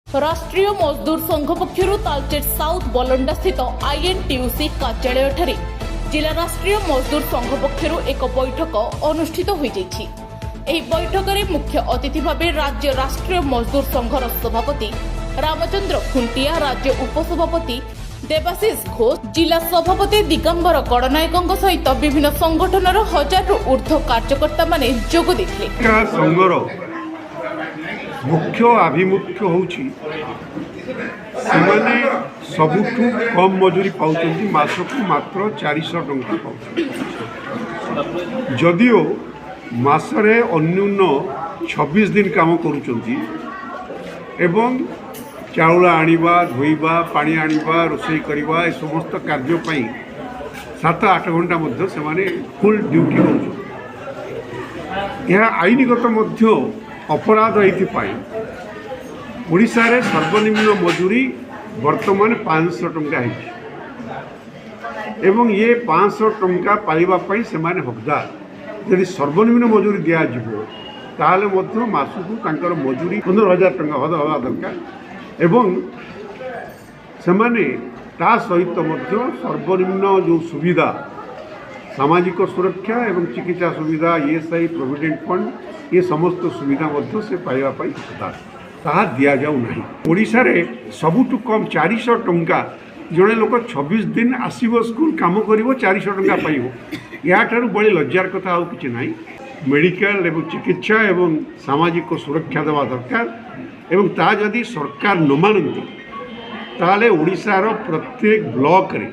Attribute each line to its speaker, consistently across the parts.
Speaker 1: ରାଷ୍ଟ୍ରୀୟ ମଜଦୁର ସଂଘ ପକ୍ଷରୁ ତାଲଚେର ସାଉଥ ବଲଣ୍ଡାସ୍ଥିତ ଆଇଏନ୍ଟିୟୁସି କାର୍ଯ୍ୟାଳୟଠାରେ ଜିଲ୍ଲା ରାଷ୍ଟ୍ରୀୟ ମଜଦୁର ସଂଘ ପକ୍ଷରୁ ଏକ ବୈଠକ ଅନୁଷ୍ଠିତ ହୋଇଯାଇଛି। ଏହି ବୈଠକରେ ମୁଖ୍ୟ ଅତିଥି ଭାବେ ରାଜ୍ୟ ରାଷ୍ଟ୍ରୀୟ ମଜଦୁର ସଂଘର ସଭାପତି ରାମଚନ୍ଦ୍ର ଖୁଣ୍ଟିଆ, ରାଜ୍ୟ ଉପସଭାପତି ଦେବାଶିଷ ଘୋଷ, ଜିଲ୍ଲା ସଭାପତି ଦିଗମ୍ବର ଗଡ଼ନାୟକଙ୍କ ସହିତ ବିଭିନ୍ନ ସଂଗଠନର ହଜାରରୁ ଉର୍ଦ୍ଧ୍ୱ କାର୍ଯ୍ୟକର୍ତ୍ତାମାନେ ଯୋଗ ଦେଇଥିଲେ।
Speaker 2: ସଂଘର ମୁଖ୍ୟ ଆଭିମୁଖ୍ୟ ହେଉଛି, ସେମାନେ ସବୁଠୁ କମ୍ ମଜୁରୀ ପାଉଛନ୍ତି। ମାସକୁ ମାତ୍ର 400 ଟଙ୍କା ପାଉଛନ୍ତି, ଯଦିଓ ମାସରେ ଅନ୍ୟୁନ 26 ଦିନ କାମ କରୁଛନ୍ତି ଏବଂ ଚାଉଳ ଆଣିବା, ଧୋଇବା, ପାଣି ଆଣିବା, ରୋଷେଇ କରିବା, ଏ ସମସ୍ତ କାର୍ଯ୍ୟ ପାଇଁ 7-8 ଘଣ୍ଟା ମଧ୍ୟ ସେମାନେ ଫୁଲ୍ ଡ୍ୟୁଟି କରୁଛନ୍ତି। ଏହା ଆଇନଗତ ମଧ୍ୟ ଅପରାଧ। ଏଇଥିପାଇଁ ଓଡ଼ିଶାରେ ସର୍ବନିମ୍ନ ମଜୁରୀ ବର୍ତ୍ତମାନ 500 ଟଙ୍କା ହେଇଛି ଏବଂ ଇଏ 500 ଟଙ୍କା ପାଇବା ପାଇଁ ସେମାନେ ହକଦାର। ଯଦି ସର୍ବନିମ୍ନ ମଜୁରୀ ଦିଆଯିବ, ତାହେଲେ ମଧ୍ୟ ମାସକୁ ତାଙ୍କର ମଜୁରୀ 15,000 ଟଙ୍କା ହେବା ଦରକାର ଏବଂ ସେମାନେ ତା ସହିତ ମଧ୍ୟ ସର୍ବନିମ୍ନ ଯେଉଁ ସୁବିଧା, ସାମାଜିକ ସୁରକ୍ଷା ଏବଂ ଚିକିତ୍ସା ସୁବିଧା, ଇଏସ୍ଆଇ, ପ୍ରୋଭିଡେଣ୍ଟ ଫଣ୍ଡ, ଏ ସମସ୍ତ ସୁବିଧା ମଧ୍ୟ ସେ ପାଇବା ପାଇଁ ହକଦାର। ତାହା ଦିଆଯାଉ ନାହିଁ। ଓଡ଼ିଶାରେ ସବୁଠୁ କମ୍ 400 ଟଙ୍କା। ଜଣେ ଲୋକ 26 ଦିନ ଆସିବ, ସ୍କୁଲ କାମ କରିବ, 400 ଟଙ୍କା ପାଇବ, ଏହାଠାରୁ ବଳି ଲଜ୍ଜାର କଥା ଆଉ କିଛି ନାହିଁ। ମେଡ଼ିକାଲ ଏବଂ ଚିକିତ୍ସା ଏବଂ ସାମାଜିକ ସୁରକ୍ଷା ଦେବା ଦରକାର ଏବଂ ତାହା ଯଦି ସରକାର ନ ମାନନ୍ତି, ତାହେଲେ ଓଡ଼ିଶାର ପ୍ରତ୍ୟେକ ବ୍ଲକରେ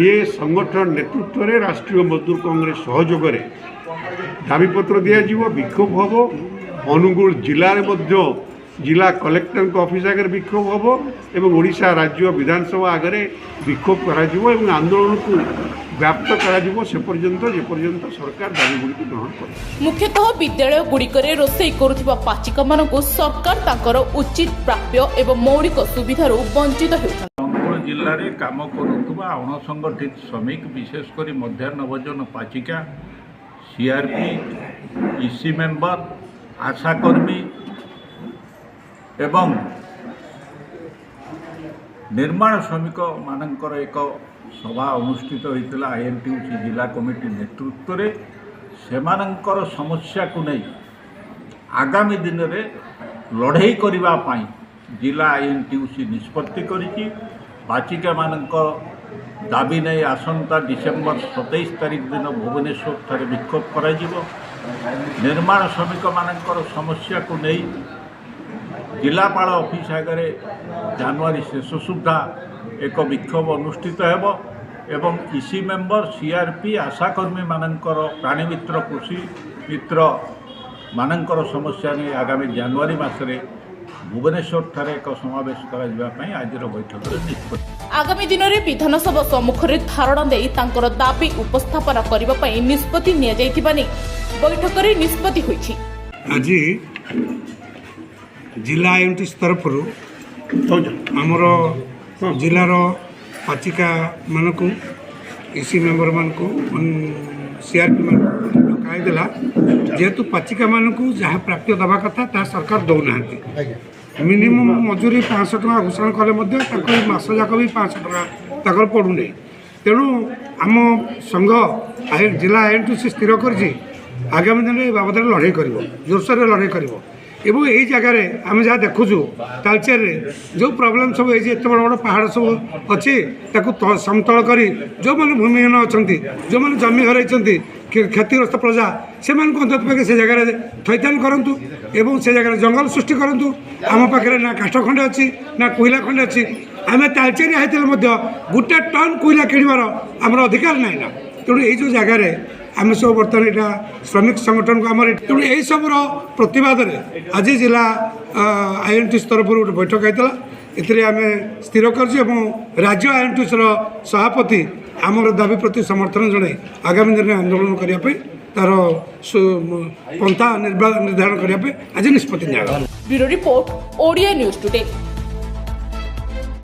Speaker 2: ଇଏ ସଂଗଠନ ନେତୃତ୍ୱରେ, ରାଷ୍ଟ୍ରୀୟ ମଜଦୁର କଂଗ୍ରେସ ସହଯୋଗରେ ଦାବିପତ୍ର ଦିଆଯିବ, ବିକ୍ଷୋଭ ହେବ। ଅନୁଗୁଳ ଜିଲ୍ଲାରେ ମଧ୍ୟ ଜିଲ୍ଲା କଲେକ୍ଟରଙ୍କ ଅଫିସ୍ ଆଗରେ ବିକ୍ଷୋଭ ହେବ ଏବଂ ଓଡ଼ିଶା ରାଜ୍ୟ ବିଧାନସଭା ଆଗରେ ବିକ୍ଷୋଭ କରାଯିବ ଏବଂ ଆନ୍ଦୋଳନକୁ ବ୍ୟାପ୍ତ କରାଯିବ ସେ ପର୍ଯ୍ୟନ୍ତ, ଯେପର୍ଯ୍ୟନ୍ତ ସରକାର ଦାବିଗୁଡ଼ିକୁ ଗ୍ରହଣ କରିବେ।
Speaker 1: ମୁଖ୍ୟତଃ ବିଦ୍ୟାଳୟ ଗୁଡ଼ିକରେ ରୋଷେଇ କରୁଥିବା ପାଚିକାମାନଙ୍କୁ ସରକାର ତାଙ୍କର ଉଚିତ ପ୍ରାପ୍ୟ ଏବଂ ମୌଳିକ ସୁବିଧାରୁ ବଞ୍ଚିତ ହେଉଛନ୍ତି।
Speaker 3: ଅନୁଗୁଳ ଜିଲ୍ଲାରେ କାମ କରୁଥିବା ଅଣସଂଗଠିତ ଶ୍ରମିକ, ବିଶେଷ କରି ମଧ୍ୟାହ୍ନ ଭୋଜନ ପାଚିକା, ସିଆର୍ପି, ଇସି ମେମ୍ବର, ଆଶାକର୍ମୀ ଏବଂ ନିର୍ମାଣ ଶ୍ରମିକମାନଙ୍କର ଏକ ସଭା ଅନୁଷ୍ଠିତ ହୋଇଥିଲା ଆଇଏନ୍ଟିୟୁସି ଜିଲ୍ଲା କମିଟି ନେତୃତ୍ୱରେ। ସେମାନଙ୍କର ସମସ୍ୟାକୁ ନେଇ ଆଗାମୀ ଦିନରେ ଲଢ଼େଇ କରିବା ପାଇଁ ଜିଲ୍ଲା ଆଇଏନ୍ଟିୟୁସି ନିଷ୍ପତ୍ତି କରିଛି। ପାଚିକାମାନଙ୍କ ଦାବି ନେଇ ଆସନ୍ତା ଡିସେମ୍ବର 27 ତାରିଖ ଦିନ ଭୁବନେଶ୍ୱରଠାରେ ବିକ୍ଷୋଭ କରାଯିବ। ନିର୍ମାଣ ଶ୍ରମିକମାନଙ୍କର ସମସ୍ୟାକୁ ନେଇ ଜିଲ୍ଲାପାଳ ଅଫିସ ଆଗରେ ଜାନୁଆରୀ ଶେଷ ସୁଦ୍ଧା ଏକ ବିକ୍ଷୋଭ ଅନୁଷ୍ଠିତ ହେବ ଏବଂ ଇସି ମେମ୍ବର, ସିଆର୍ପି, ଆଶାକର୍ମୀମାନଙ୍କର, ପ୍ରାଣୀମିତ୍ର, କୃଷି ମିତ୍ର ମାନଙ୍କର ସମସ୍ୟା ନେଇ ଆଗାମୀ ଜାନୁଆରୀ ମାସରେ ଭୁବନେଶ୍ୱରଠାରେ ଏକ ସମାବେଶ କରାଯିବା ପାଇଁ ଆଜିର ବୈଠକରେ ନିଷ୍ପତ୍ତି।
Speaker 1: ଆଗାମୀ ଦିନରେ ବିଧାନସଭା ସମ୍ମୁଖରେ ଧାରଣା ଦେଇ ତାଙ୍କର ଦାବି ଉପସ୍ଥାପନ କରିବା ପାଇଁ ନିଷ୍ପତ୍ତି ନିଆଯାଇଥିବା ନେଇ ବୈଠକରେ ନିଷ୍ପତ୍ତି ହୋଇଛି।
Speaker 4: ଆଜି ଜିଲ୍ଲା ଆଇଏନ୍ଟିୟୁସି ତରଫରୁ ଆମର ଜିଲ୍ଲାର ପାଚିକାମାନଙ୍କୁ, ଇସି ମେମ୍ବରମାନଙ୍କୁ, ସିଆର୍ପିମାନଙ୍କୁ ଡକା ହେଇଥିଲା। ଯେହେତୁ ପାଚିକାମାନଙ୍କୁ ଯାହା ପ୍ରାପ୍ୟ ଦେବା କଥା, ତାହା ସରକାର ଦେଉନାହାନ୍ତି। ମିନିମମ୍ ମଜୁରୀ 500 ଟଙ୍କା ଘୋଷଣା କଲେ ମଧ୍ୟ ତାଙ୍କୁ ଏଇ ମାସ ଯାକ ବି 500 ଟଙ୍କା ତାଙ୍କର ପଡ଼ୁନାହିଁ। ତେଣୁ ଆମ ସଂଘ, ଜିଲ୍ଲା ଆଇଏନ୍ଟିୟୁସି ସ୍ଥିର କରିଛି, ଆଗାମୀ ଦିନରେ ଏ ବାବଦରେ ଲଢ଼େଇ କରିବ, ଜୋରସୋରରେ ଲଢ଼େଇ କରିବ। ଏବଂ ଏଇ ଜାଗାରେ ଆମେ ଯାହା ଦେଖୁଛୁ, ତାଲଚେରରେ ଯେଉଁ ପ୍ରୋବ୍ଲେମ୍ ସବୁ ହେଇଛି, ଏତେ ବଡ଼ ବଡ଼ ପାହାଡ଼ ସବୁ ଅଛି, ତାକୁ ସମତଳ କରି ଯେଉଁମାନେ ଭୂମିହୀନ ଅଛନ୍ତି, ଯେଉଁମାନେ ଜମି ହରାଇଛନ୍ତି, କ୍ଷତିଗ୍ରସ୍ତ ପ୍ରଜା, ସେମାନଙ୍କୁ ଅନ୍ତତଃ ପକ୍ଷେ ସେ ଜାଗାରେ ଥଇଥାନ କରନ୍ତୁ ଏବଂ ସେ ଜାଗାରେ ଜଙ୍ଗଲ ସୃଷ୍ଟି କରନ୍ତୁ। ଆମ ପାଖରେ ନା କାଠ ଖଣ୍ଡେ ଅଛି, ନା କୋଇଲା ଖଣ୍ଡେ ଅଛି। ଆମେ ତାଲଚେରିଆ ହେଇଥିଲେ ମଧ୍ୟ ଗୋଟେ ଟନ୍ କୋଇଲା କିଣିବାର ଆମର ଅଧିକାର ନାହିଁ ନା। ତେଣୁ ଏଇ ଯେଉଁ ଜାଗାରେ ଆମେ ସବୁ ବର୍ତ୍ତମାନ ଏଇଟା ଶ୍ରମିକ ସଂଗଠନକୁ ଆମର, ତେଣୁ ଏଇସବୁର ପ୍ରତିବାଦରେ ଆଜି ଜିଲ୍ଲା ଆଇଏନ୍ଟିୟୁସି ତରଫରୁ ଗୋଟେ ବୈଠକ ହେଇଥିଲା। ଏଥିରେ ଆମେ ସ୍ଥିର କରିଛୁ ଏବଂ ରାଜ୍ୟ ଆଇଏନ୍ଟିୟୁସିର ସଭାପତି ଆମର ଦାବି ପ୍ରତି ସମର୍ଥନ ଜଣାଇ ଆଗାମୀ ଦିନରେ ଆନ୍ଦୋଳନ କରିବା ପାଇଁ ତାର ପନ୍ଥା ନିର୍ଦ୍ଧାରଣ କରିବା ପାଇଁ ଆଜି ନିଷ୍ପତ୍ତି ନିଆଗଲା।
Speaker 1: Bureau report, Odia news today.